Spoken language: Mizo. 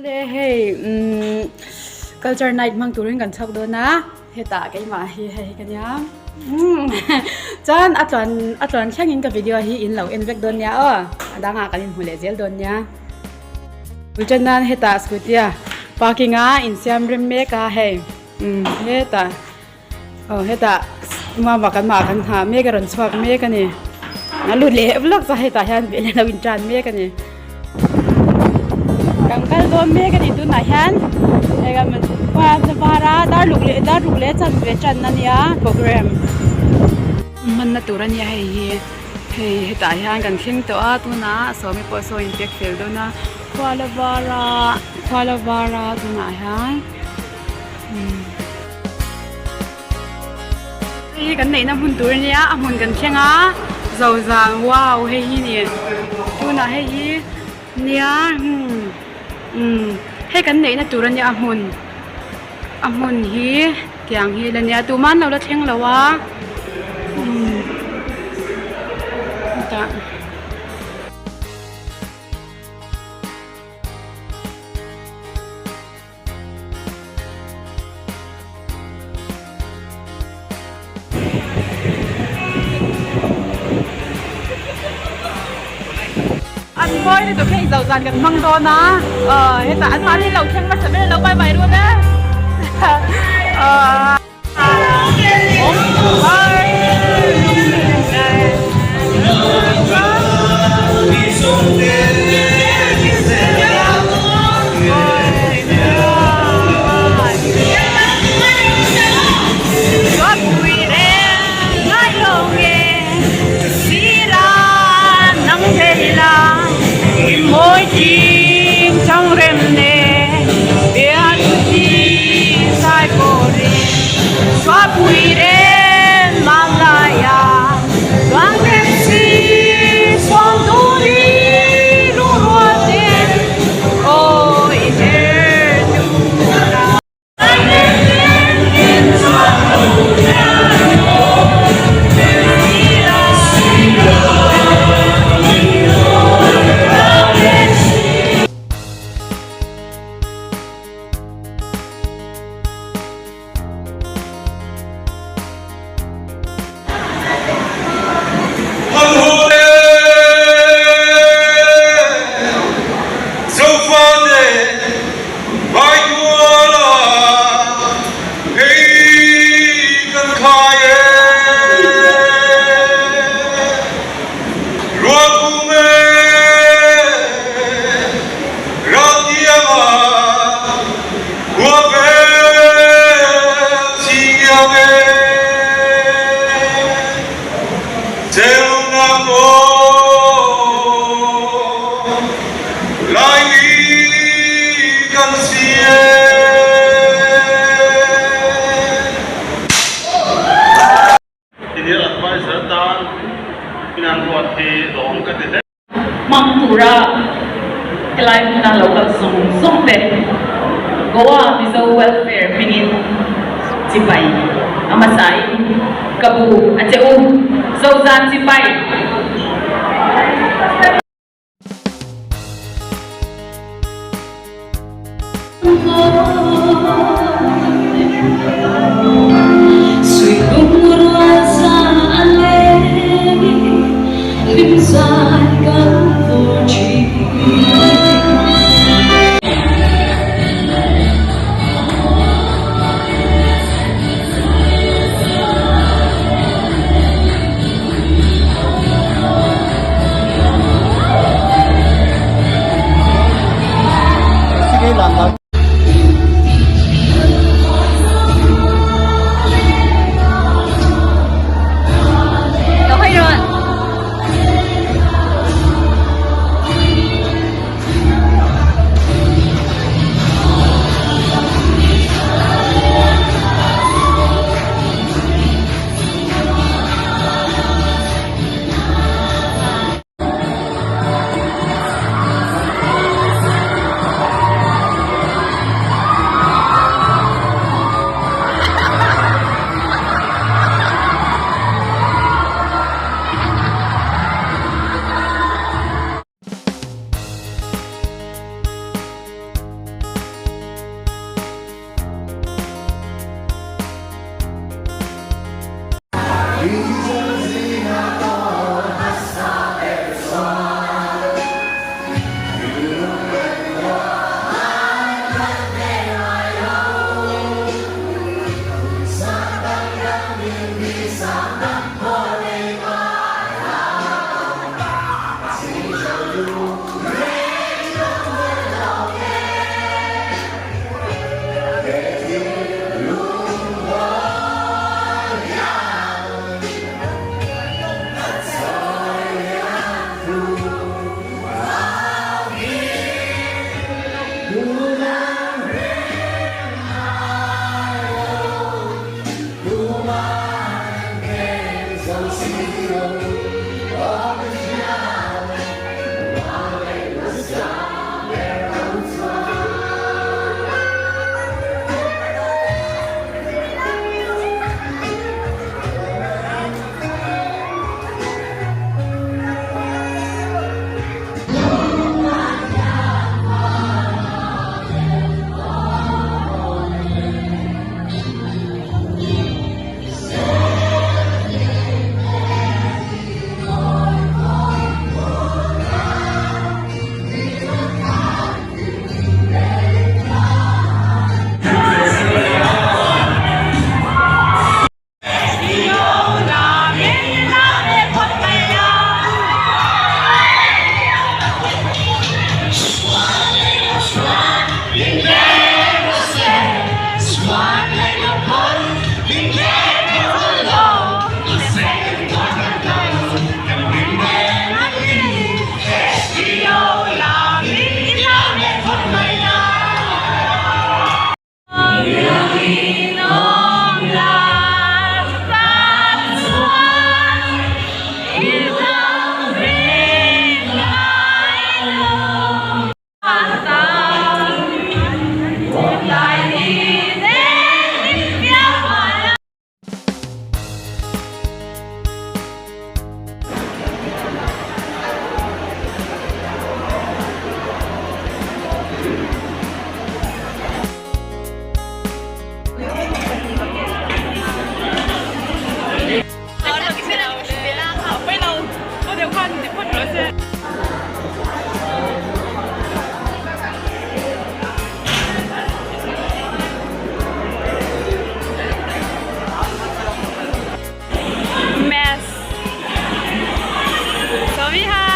Awle hei umm culture night hmang turin kan chhuak dawn a hetah keimah hi hei ka nia umm chuan a tluan a tluan thlengin ka video hi in lo en vek dawn nia aw a dangah kan inhmu leh zel dawn nia Ulṭan nan hetah scooty a parking a insiam rem mek a hei umm hetah aw hetah mama kan mah kan nghah mek a rawn chhuak mek a ni a lut leh vlog chu hetah hian veleh a lo intan mek a ni kan kal dawn mek a ni tunah hian var a dar luk leh dar ruk leh chanve tan a nia program hmanna tur a nia hei hi. Hei hetah hian kan thleng tawh a tunah sawmi pawh saw in pack fel dawn a khuala var a khuala var a tunah hian umm hei hi kan neihna hmun tur ania a hmun kan thleng a zozang wow hei hi ni tunah hei hi nia umm umm hei kan neihna tur ania a hmun a hmun hi tiang hi la nia tumah an lo la thleng lo a umm hetah. An mawi lutuk hei zo zan kan hmang dawn a aw hetah an mahni lo thleng hmasa ber lo bye bye run e Senior Adviser tan in an ruat hi lawm ka ti hle. Hmang tura helai hmuna lo kal zawng zawng te Goa Mizo Welfare hmingin chipai a hmasain ka bu a che u Zozan chipai. Mess. Sorry, hi.